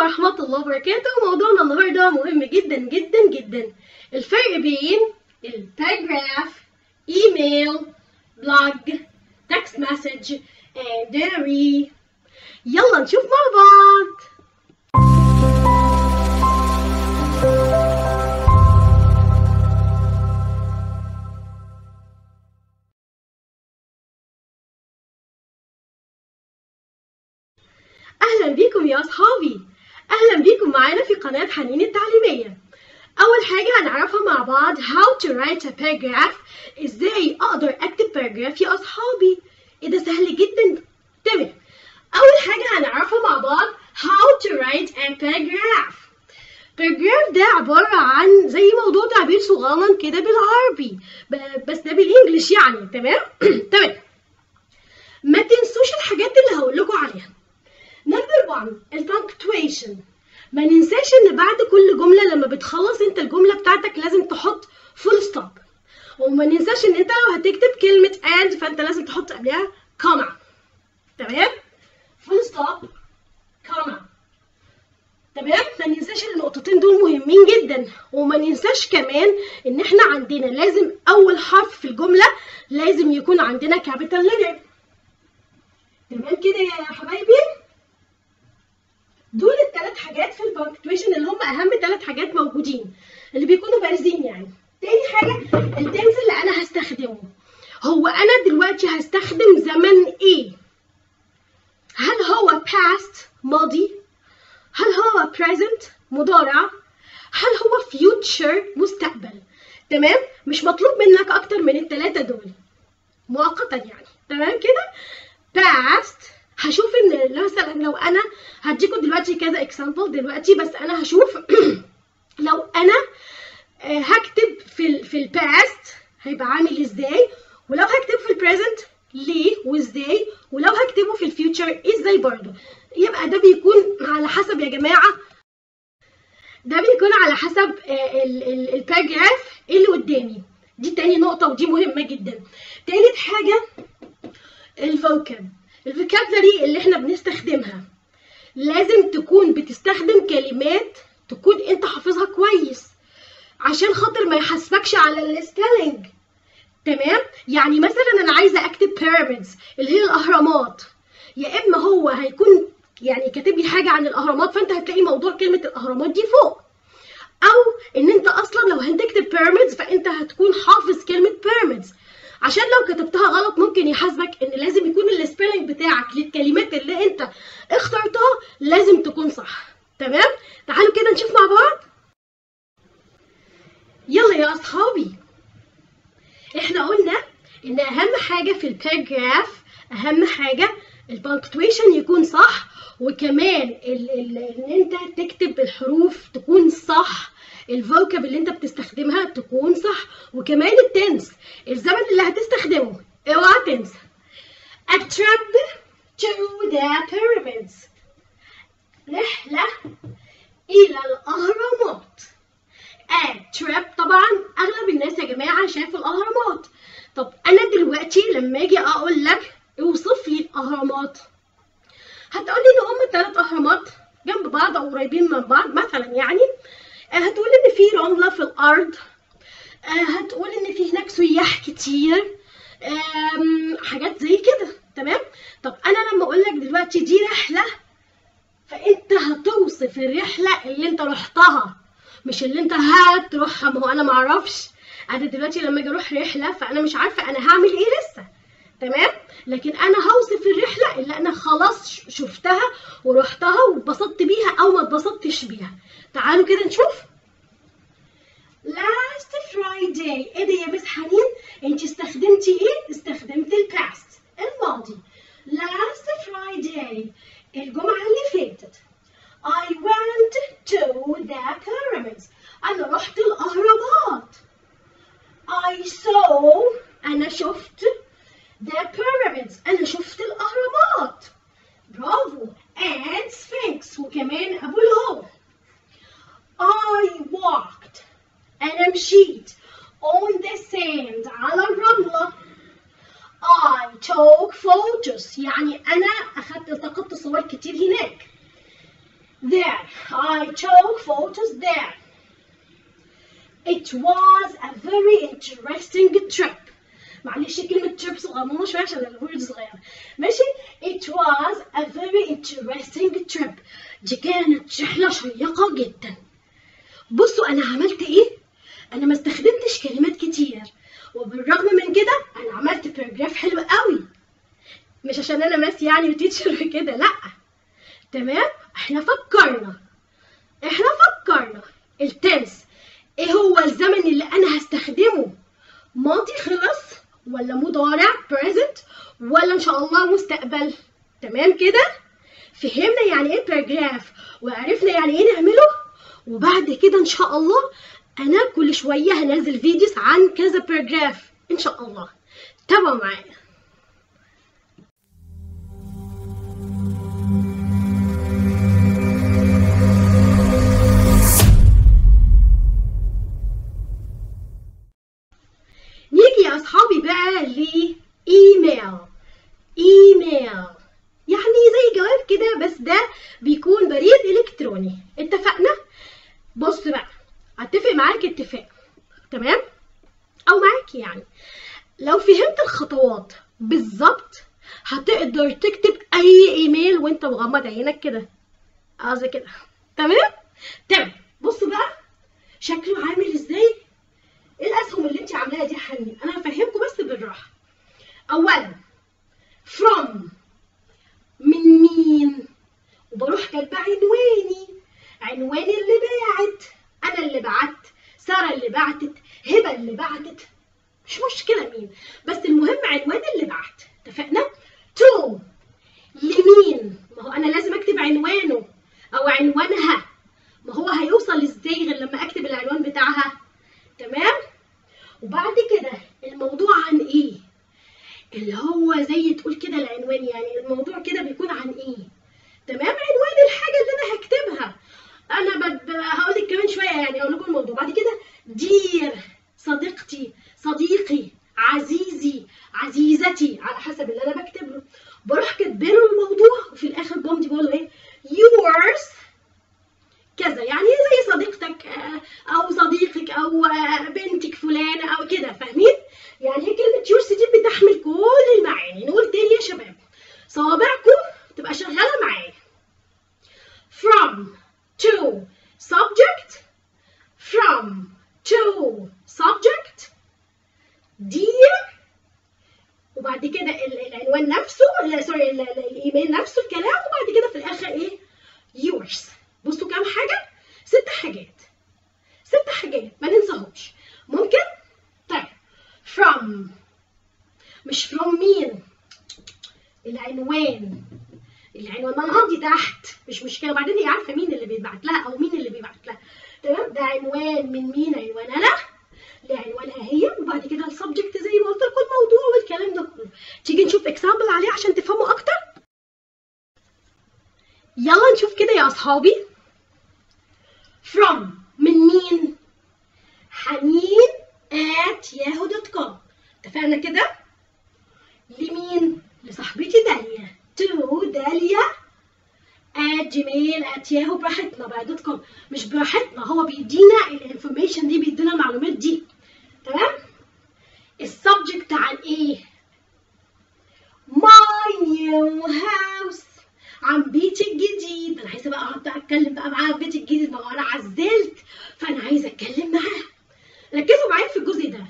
ورحمة الله وبركاته. موضوعنا النهاردة مهم جدا جدا جدا، الفرق بين ال paragraph، email، blog، text message and diary. يلا نشوف مع بعض. أهلا بيكم يا أصحابي، أهلا بيكم معانا في قناة حنين التعليمية. أول حاجة هنعرفها مع بعض how to write a paragraph، إزاي أقدر أكتب paragraph يا أصحابي. إيه ده سهل جدا. تمام، أول حاجة هنعرفها مع بعض how to write a paragraph. paragraph ده عبارة عن زي موضوع تعبير صغنن كده بالعربي، بس ده بالإنجلش يعني. تمام تمام، ما تنسوش الحاجات اللي هقول لكم عليها. number 1 ال punctuation. ما ننساش ان بعد كل جملة لما بتخلص انت الجملة بتاعتك لازم تحط full stop، وما ننساش ان انت لو هتكتب كلمة and فانت لازم تحط قبلها comma. تمام، full stop comma. تمام، ما ننساش النقطتين دول مهمين جدا. وما ننساش كمان ان احنا عندنا لازم اول حرف في الجملة لازم يكون عندنا capital letter. تمام كده يا حبايبي، دول الثلاث حاجات في ال punctuation اللي هم اهم ثلاث حاجات موجودين اللي بيكونوا بارزين يعني. تاني حاجة ال tense اللي انا هستخدمه، هو انا دلوقتي هستخدم زمن ايه؟ هل هو past ماضي؟ هل هو present مضارع؟ هل هو future مستقبل؟ تمام، مش مطلوب منك اكتر من الثلاثة دول مؤقتا يعني. تمام كده، past هشوف ان مثلا لو انا هديكم دلوقتي كذا example دلوقتي، بس انا هشوف لو انا هكتب في ال past هيبقى عامل ازاي، ولو هكتب في ال present ليه وازاي، ولو هكتبه في ال future ازاي برضه. يبقى ده بيكون على حسب يا جماعة، ده بيكون على حسب ال paragraph اللي قدامي. دي تاني نقطة ودي مهمة جدا. تالت حاجة ال vocab، ال vocabulary اللي احنا بنستخدمها لازم تكون بتستخدم كلمات تكون انت حافظها كويس عشان خاطر ما يحاسبكش على ال spelling. تمام، يعني مثلا انا عايزه اكتب pyramids اللي هي الاهرامات، يا اما هو هيكون يعني كاتب لي حاجة عن الاهرامات فانت هتلاقي موضوع كلمة الاهرامات دي فوق، او ان انت اصلا لو هتكتب pyramids فانت هتكون حافظ كلمة pyramids، عشان لو كتبتها غلط ممكن يحاسبك. ان لازم يكون ال spelling بتاعك للكلمات اللي انت اخترتها لازم تكون صح. تمام، تعالوا كده نشوف مع بعض. يلا يا اصحابي، احنا قلنا ان اهم حاجة في ال paragraph، اهم حاجة ال punctuation يكون صح، وكمان ان انت تكتب الحروف تكون صح، ال vocab اللي انت بتستخدمها تكون صح، وكمان ال tense الزمن اللي هتستخدمه اوعى تنسى. A trip to the pyramids، رحلة إلى الأهرامات. A trip، طبعا أغلب الناس يا جماعة شافوا الأهرامات. طب أنا دلوقتي لما أجي أقول لك اوصف لي الأهرامات، هتقولي إن هم 3 أهرامات جنب بعض أو قريبين من بعض مثلا يعني. هتقول ان في رملة في الارض، هتقول ان في هناك سياح كتير، حاجات زي كده. تمام، طب انا لما اقول لك دلوقتي دي رحله، فانت هتوصف الرحلة اللي انت رحتها مش اللي انت هتروحها. ما هو انا معرفش، انا دلوقتي لما اجي اروح رحله فانا مش عارفه انا هعمل ايه لسه. تمام، لكن انا هوصف الرحلة اللي انا خلاص شفتها ورحتها واتبسطت بيها او ما اتبسطتش بيها. تعالوا كده نشوف. last Friday، ايه ده يا مس حنين؟ انت استخدمتي ايه؟ استخدمت ال past الماضي. last Friday الجمعة اللي فاتت I went to the pyramids، انا رحت الاهرامات. I saw، انا شفت the pyramids، أنا شفت الأهرامات. برافو. and sphinx، وكمان أبو الهول. I walked، أنا مشيت on the sand، على الرملة. I took photos، يعني أنا أخدت التقطت صور كتير هناك. there. I took photos there. It was a very interesting trip. معلش كلمة trip صغنونة شوية عشان ال word صغيرة. ماشي؟ It was a very interesting trip. دي كانت رحلة شيقة جدا. بصوا أنا عملت إيه؟ أنا ما استخدمتش كلمات كتير، وبالرغم من كده أنا عملت paragraph حلو قوي. مش عشان أنا miss يعني و teacher وكده، لأ. تمام؟ إحنا فكرنا. إحنا فكرنا. ال tense إيه هو الزمن اللي أنا هستخدمه؟ ماضي خلص ولا مضارع present ولا إن شاء الله مستقبل؟ تمام كده؟ فهمنا يعني إيه paragraph وعرفنا يعني إيه نعمله؟ وبعد كده إن شاء الله أنا كل شوية هنزل videos عن كذا paragraph إن شاء الله. تابعوا معايا. نيجي يا أصحابي بقى لإيميل. إيميل يعني زي جواب كده، بس ده بيكون بريد إلكتروني. اتفقنا؟ بص بقى، اتفق معاك اتفاق، تمام؟ او معاك يعني. لو فهمت الخطوات بالظبط هتقدر تكتب اي ايميل وانت مغمض عينك كده، قصدي كده، تمام؟ تمام. بص بقى شكله عامل ازاي؟ ايه الاسهم اللي انت عاملاها دي يا حنين؟ انا هفهمكم بس بالراحة. اولا from من مين؟ وبروح كاتبه عنواني، عنوان اللي باعت، انا اللي بعت، ساره اللي بعتت، هبه اللي بعتت، مش مشكلة مين، بس المهم عنوان اللي بعت. اتفقنا؟ to لمين؟ ما هو انا لازم اكتب عنوانه او عنوانها، ما هو هيوصل ازاي غير لما اكتب العنوان بتاعها؟ تمام؟ وبعد كده الموضوع عن ايه؟ اللي هو زي تقول كده العنوان، يعني الموضوع كده بيكون عن ايه؟ تمام؟ عنوان الحاجة اللي انا هكتبها. انا هقول لك كمان شوية يعني، هقول لكم الموضوع. بعد كده dear صديقتي، صديقي، عزيزي، عزيزتي، على حسب اللي انا بكتب له. بروح كاتبه له الموضوع، وفي الاخر بمضي بقول له ايه؟ yours كذا، يعني زي صديقتك او صديقك او بنتك فلانه او كده، فاهمين؟ يعني هي كلمة yours دي بتحمل كل المعاني. نقول تاني يا شباب، صوابعكم تبقى شغالة معايا. from to subject, from to subject, dear, وبعد كده العنوان نفسه، sorry الايميل نفسه الكلام، وبعد كده في الاخر ايه؟ yours. بصوا كام حاجة؟ 6 حاجات. 6 حاجات ما ننساهمش. ممكن؟ طيب from مش from مين؟ العنوان. العنوان ما انا همضي تحت مش مشكلة، وبعدين هي عارفه مين اللي بيتبعت لها او مين اللي بيبعت لها. تمام؟ ده عنوان من مين؟ عنوان انا لعنوانها هي، وبعد كده ال subject زي ما قلت لكم الموضوع والكلام ده كله. تيجي نشوف example عليه عشان تفهموا اكتر. يلا نشوف كده يا اصحابي. from من مين؟ حنين @yahoo.com. اتفقنا كده؟ لمين؟ لصاحبتي داليا. to داليا @gmail @yahoo براحتنا بقى dot com. مش براحتنا، هو بيدينا ال information دي، بيدينا المعلومات دي. تمام؟ ال subject عن ايه؟ my new house، عن بيتي الجديد. انا عايزه بقى اقعد اتكلم بقى معاها في بيتي الجديد، ما هو انا عزلت فانا عايزه اتكلم معاها. ركزوا معايا في الجزء ده،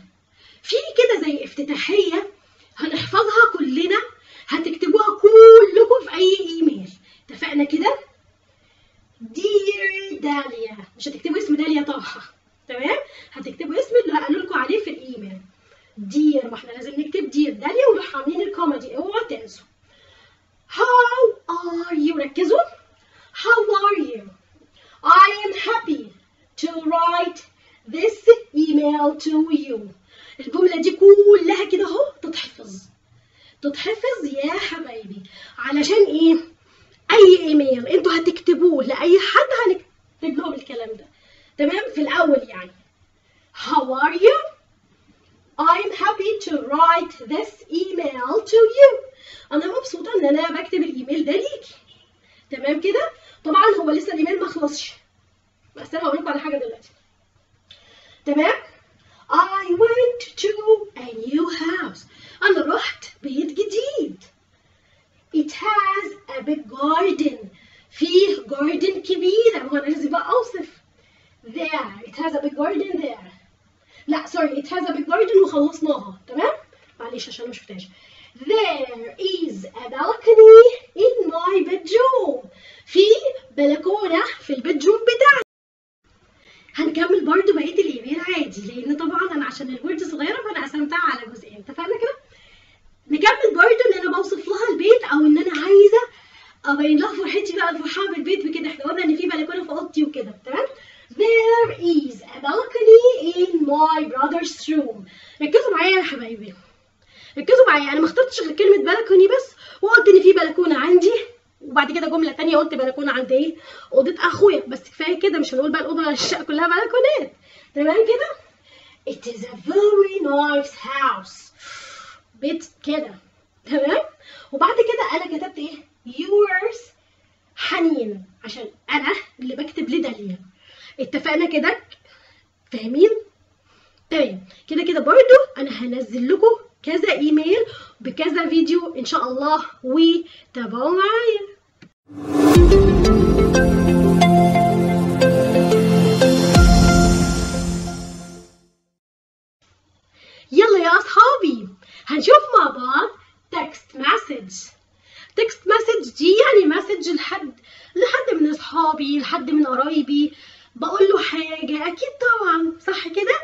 في كده زي افتتاحيه هنحفظها كلنا، هتكتبوها كلكم في اي ايميل. اتفقنا كده؟ dear داليا، مش هتكتبوا اسم داليا طبعا، تمام؟ هتكتبوا اسم اللي قالوا لكم عليه في الايميل. dear، ما احنا لازم نكتب dear داليا ونروح عاملين ال comma دي، اوعوا تنسوا. How are you؟ ركزوا. How are you? I am happy to write this email to you. الجملة دي كلها كده اهو تتحفظ، تتحفظ يا حبايبي. علشان ايه؟ اي ايميل انتوا هتكتبوه لاي حد هنكتب لهم الكلام ده، تمام؟ في الاول يعني How are you? I'm happy to write this email to you. انا مبسوطة ان انا بكتب الايميل ده ليكي، تمام كده؟ طبعا هو لسه الايميل ما خلصش، بس انا هقول لكم على حاجة دلوقتي. تمام. I went to a new house. انا رحت بيت جديد. It has a big garden. فيه garden كبيرة. هو انا لازم بقى اوصف. There. It has a big garden there. لا sorry, it has a big garden وخلصناها. تمام؟ معلش عشان ما شفتهاش. There is a balcony in my bedroom. في بلكونة في ال bedroom بتاعتي. هنكمل برضو بقية الايميل عادي، لأن طبعا أنا عشان ال Word صغيرة فأنا قسمتها على جزئين. اتفقنا كده؟ نكمل برضو إن أنا بوصف لها البيت، أو إن أنا عايزة أبين لها فرحتي بقى، الفرحة بالبيت بكده. إحنا قلنا إن في بلكونة في أوضتي وكده. تمام؟ There is a balcony in my brother's room. ركزوا معايا يا حبايبي، ركزوا معايا. انا ما اخترتش غير كلمة balcony بس، وقلت ان في بلكونة عندي، وبعد كده جملة ثانية قلت بلكونة عند ايه؟ اوضة اخويا. بس كفاية كده، مش هنقول بقى الاوضة الشقة كلها بلكونات. تمام كده؟ It is a very nice house. بيت كده. تمام؟ وبعد كده انا كتبت ايه؟ yours حنين، عشان انا اللي بكتب لداليا. اتفقنا كده؟ فاهمين؟ تمام كده. كده برضو انا هنزل لكم كذا ايميل بكذا فيديو ان شاء الله، وتابعوا معايا. يلا يا اصحابي هنشوف مع بعض text message. text message دي يعني message لحد من اصحابي، لحد من قرايبي، بقول له حاجة. اكيد طبعا صح كده؟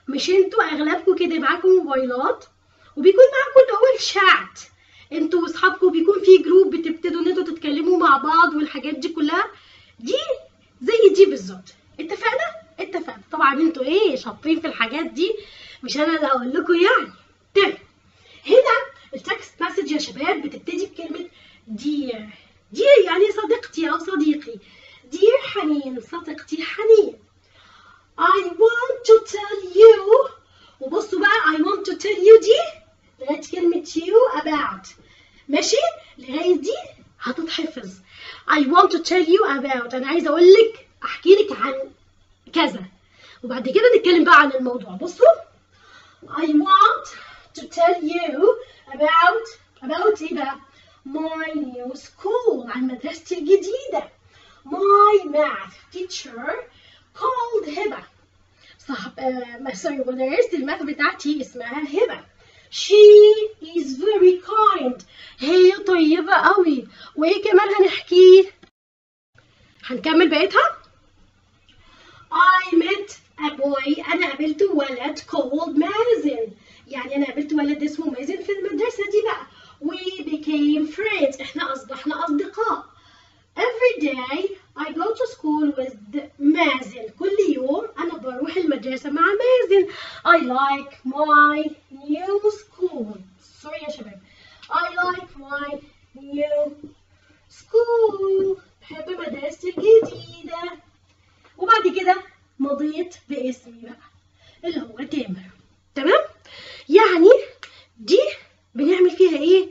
مش انتوا اغلبكم كده معاكم موبايلات وبيكون معاكم اللي هو الشات، انتوا واصحابكم بيكون في group بتبتدوا ان انتوا تتكلموا مع بعض والحاجات دي كلها، دي زي دي بالظبط. اتفقنا؟ اتفقنا. طبعا انتوا ايه شاطرين في الحاجات دي، مش انا اللي هقول لكم يعني. تمام. هنا ال text message يا شباب بتبتدي بكلمه dear. dear يعني صديقتي او صديقي. dear حنين، صديقتي حنين. I want to tell you، وبصوا بقى I want to tell you دي لغاية كلمة you about، ماشي؟ لغاية دي هتتحفظ. I want to tell you about، أنا عايزة أقول لك، أحكي لك عن كذا، وبعد كده نتكلم بقى عن الموضوع. بصوا I want to tell you about إيه بقى؟ My new school، عن مدرستي الجديدة. My math teacher called هبة. صاحب sorry، مدرسة ال math بتاعتي اسمها هبة. She is very kind. هي طيبة قوي. وايه كمان هنحكيه؟ هنكمل بقيتها. I met a boy. أنا قابلت ولد called مازن. يعني أنا قابلت ولد اسمه مازن في المدرسة دي بقى. We became friends. احنا أصبحنا أصدقاء. Every day I go to school with مازن. كل يوم أنا بروح المدرسة مع مازن. I like my new school. Sorry يا شباب. I like my new school. بحب مدرستي الجديدة. وبعد كده مضيت باسمي بقى اللي هو تامر. تمام؟ يعني دي بنعمل فيها ايه؟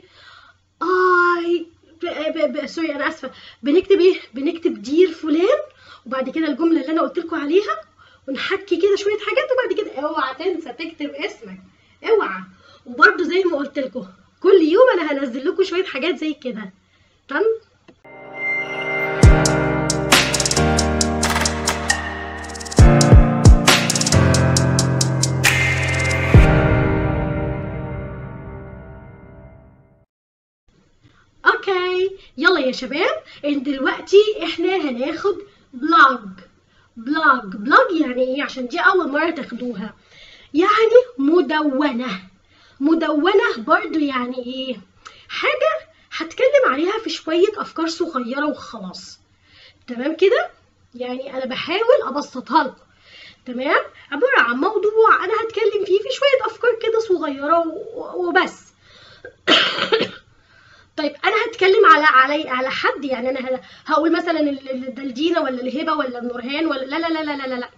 sorry انا اسفه، بنكتب ايه؟ بنكتب dear فلان، وبعد كده الجملة اللي انا قلت لكم عليها، ونحكي كده شوية حاجات، وبعد كده اوعى تنسى تكتب اسمك، اوعى. وبرده زي ما قلت لكم كل يوم انا هنزل لكم شوية حاجات زي كده. تمام؟ okay يلا يا شباب، دلوقتي احنا هناخد blog. blog blog يعني ايه؟ عشان دي اول مرة تاخدوها. يعني مدونة. مدونة برضو يعني ايه؟ حاجة هتكلم عليها في شوية افكار صغيرة وخلاص. تمام كده؟ يعني انا بحاول ابسطها لكم. تمام؟ عبارة عن موضوع انا هتكلم فيه في شوية افكار كده صغيرة وبس. طيب انا هتكلم على على حد، يعني انا هقول مثلا الدلدينه ولا الهبة ولا النورهان ولا لا لا لا لا لا لا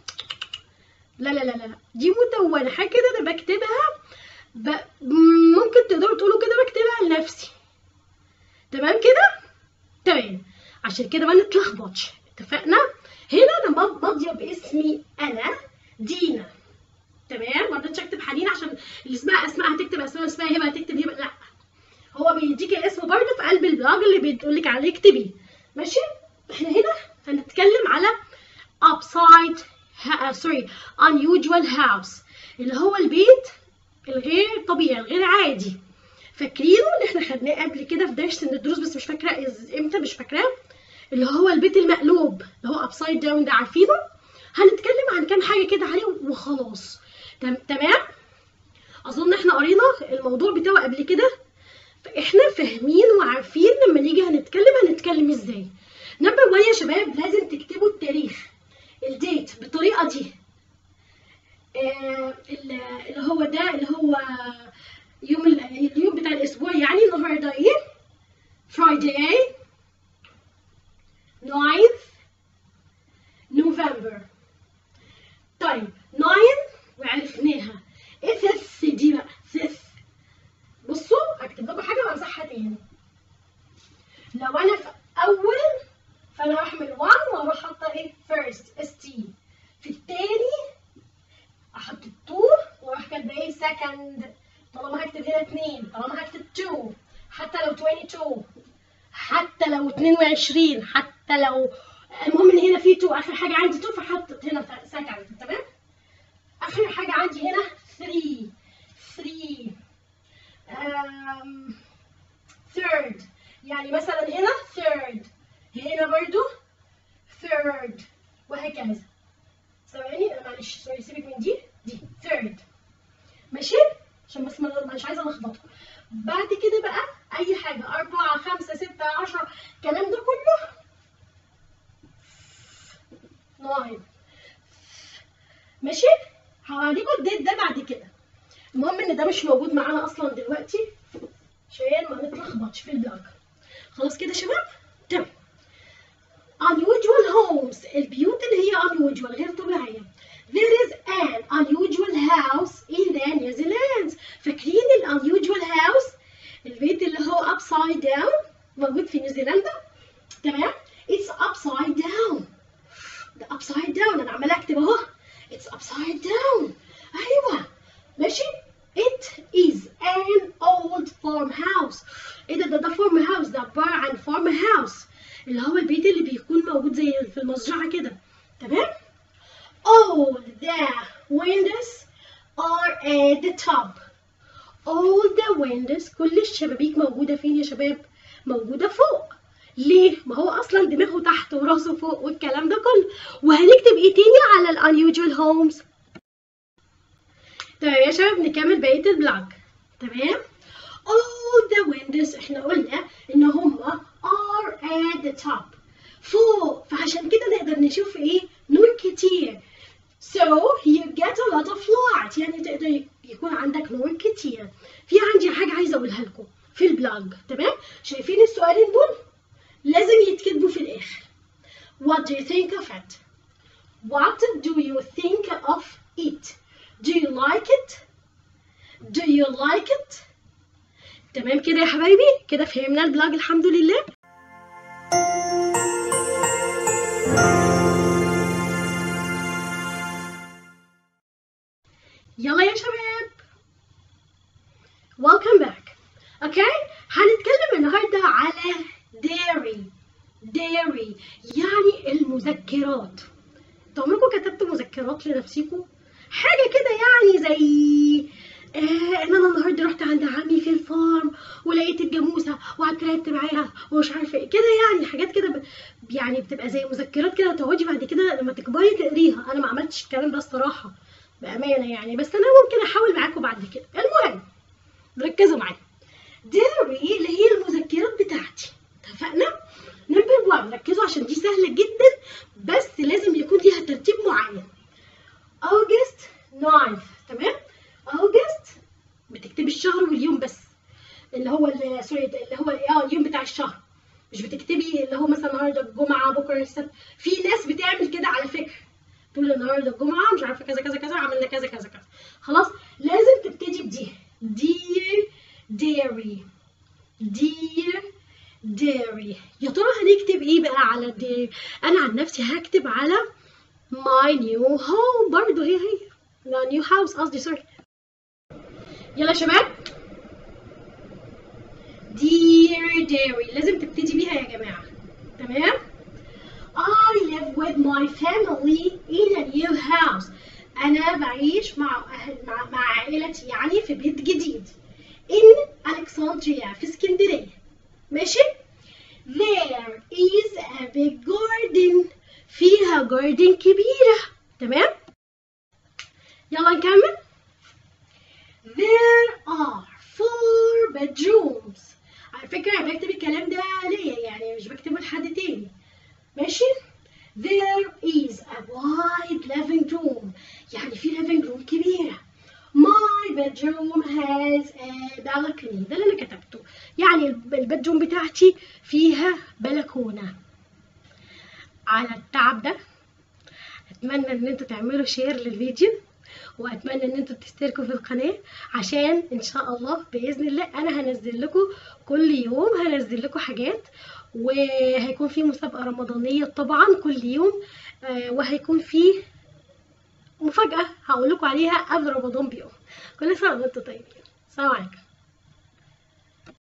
لا لا لا لا، دي مدونة حاجة كده انا بكتبها ممكن تقدروا تقولوا كده بكتبها لنفسي. تمام كده؟ تمام. عشان كده ما نتلخبطش. اتفقنا؟ هنا انا ماضيه باسمي انا دينا، تمام؟ ما رضيتش اكتب حنين عشان اللي اسمها اسماء هتكتب اسماء، اسمها هبه هتكتب هبه، لا هو بيديكي الاسم برده في قلب ال blog اللي بتقول لك عليه اكتبي. ماشي؟ احنا هنا هنتكلم على upside sorry unusual house اللي هو البيت الغير طبيعي الغير عادي. فاكرينه اللي احنا خدناه قبل كده في درس من الدروس، بس مش فاكره امتى، مش فاكراه، اللي هو البيت المقلوب اللي هو upside down ده، عارفينه؟ هنتكلم عن كام حاجة كده عليه وخلاص. تمام؟ اظن احنا قرينا الموضوع بتاعه قبل كده، فاحنا فاهمين وعارفين لما نيجي هنتكلم ازاي. number 1 يا شباب، لازم تكتبوا التاريخ ال date بالطريقة دي، اللي هو ده اللي هو يوم اليوم بتاع الاسبوع، يعني النهارده ايه؟ Friday 9 نوفمبر. طيب 9 وعرفناها، ايه th دي بقى؟ th بصوا هكتب لكم حاجة وامسحها تاني. لو انا في اول فانا هحمل 1 واروح حاطه ايه؟ first s t. في التاني احط 2 واروح كاتبه ايه؟ second. طالما هكتب هنا 2، طالما هكتب 2، حتى لو 22، حتى لو 22، حتى لو المهم ان هنا في 2، اخر حاجة عندي 2 فحطت هنا second. تمام؟ اخر حاجة عندي هنا 3 3 third، يعني مثلا هنا third، هنا برضو third، وهكذا. ثواني معلش sorry، سيبك من دي third. ماشي؟ عشان بس مش عايزه الخبطكم. بعد كده بقى اي حاجة 4 5 6 10 الكلام ده كله 9. ماشي؟ هوريكم ال date ده بعد كده. المهم ان ده مش موجود معانا اصلا دلوقتي عشان ما نتلخبطش في ال blog. خلاص كده يا شباب؟ تمام. unusual homes، البيوت اللي هي unusual غير طبيعية. There is an unusual house in the New Zealand. فاكرين ال unusual house؟ البيت اللي هو upside down موجود في نيوزيلندا، تمام؟ It's upside down. ده upside down، أنا عمالة أكتب أهو. It's upside down. أيوه ماشي. It is an old farmhouse. إيه ده؟ ده farmhouse، ده عبارة عن farmhouse اللي هو البيت اللي بيكون موجود زي في المزرعة كده، تمام؟ All the windows are at the top. All the windows، كل الشبابيك موجودة فين يا شباب؟ موجودة فوق. ليه؟ ما هو أصلا دماغه تحت وراسه فوق والكلام ده كله. وهنكتب إيه تاني على ال unusual homes؟ تمام يا شباب، نكمل بقية ال blog. تمام؟ All the windows احنا قلنا إن هما are at the top فوق، فعشان كده نقدر نشوف إيه؟ نور كتير. So you get a lot of light، يعني تقدر يكون عندك نور كتير. في عندي حاجة عايزة أقولها لكم في ال blog، تمام؟ شايفين السؤالين دول؟ لازم يتكتبوا في الآخر. What do you think of it? What do you think of it? Do you like it? Do you like it? تمام كده يا حبايبي؟ كده فهمنا ال blog الحمد لله. يلا يا شباب، welcome back. okay، هنتكلم النهارده على diary. diary يعني المذكرات. انتوا عمركم كتبتوا مذكرات لنفسيكم؟ حاجة كده يعني زي ان انا النهارده رحت عند عمي في ال farm ولقيت الجاموسة وقعدت لعبت معاها ومش عارفه ايه كده، يعني حاجات كده يعني بتبقى زي مذكرات كده تقعدي بعد كده لما تكبري تقريها. انا ما عملتش الكلام ده الصراحة بامانه يعني، بس انا ممكن احاول معاكم بعد كده. المهم ركزوا معايا. diary اللي هي المذكرات بتاعتي، اتفقنا؟ number 1، ركزوا عشان دي سهلة جدا بس لازم يكون ليها ترتيب معين. August 9، تمام؟ August بتكتبي الشهر واليوم بس، اللي هو sorry اللي هو اليوم بتاع الشهر، مش بتكتبي اللي هو مثلا النهارده الجمعة بكره السبت. في ناس بتعمل كده على فكرة، تقول النهارده الجمعة مش عارفه كذا كذا كذا، عملنا كذا كذا كذا. خلاص لازم تبتدي بدي dear diary. dear diary. يا ترى هنكتب ايه بقى diary؟ انا عن نفسي هكتب على my new home برضو، هي هي، لا new house قصدي، sorry. يلا يا شباب، dear diary لازم تبتدي بيها يا جماعة، تمام؟ I live with my family in a new house. أنا بعيش مع أهل مع عائلتي يعني في بيت جديد. In Alexandria، في اسكندرية. ماشي؟ There is a big garden. فيها garden كبيرة، تمام؟ يلا نكمل. There are 4 bedrooms. على فكرة أنا بكتب الكلام ده ليا يعني، مش بكتبه لحد تاني، ماشي؟ There is a wide living room. يعني في living room كبيرة. My bedroom has a balcony. ده اللي أنا كتبته، يعني ال bedroom بتاعتي فيها بلكونة. على التعب ده أتمنى إن انتوا تعملوا share للفيديو، وأتمنى إن انتوا تشتركوا في القناة، عشان إن شاء الله بإذن الله أنا هنزل لكم كل يوم، هنزل لكم حاجات، وهيكون في مسابقة رمضانية طبعا كل يوم، وهيكون في مفاجأة هقول لكم عليها قبل رمضان بيوم. كل سنة وانتم طيبين. السلام عليكم.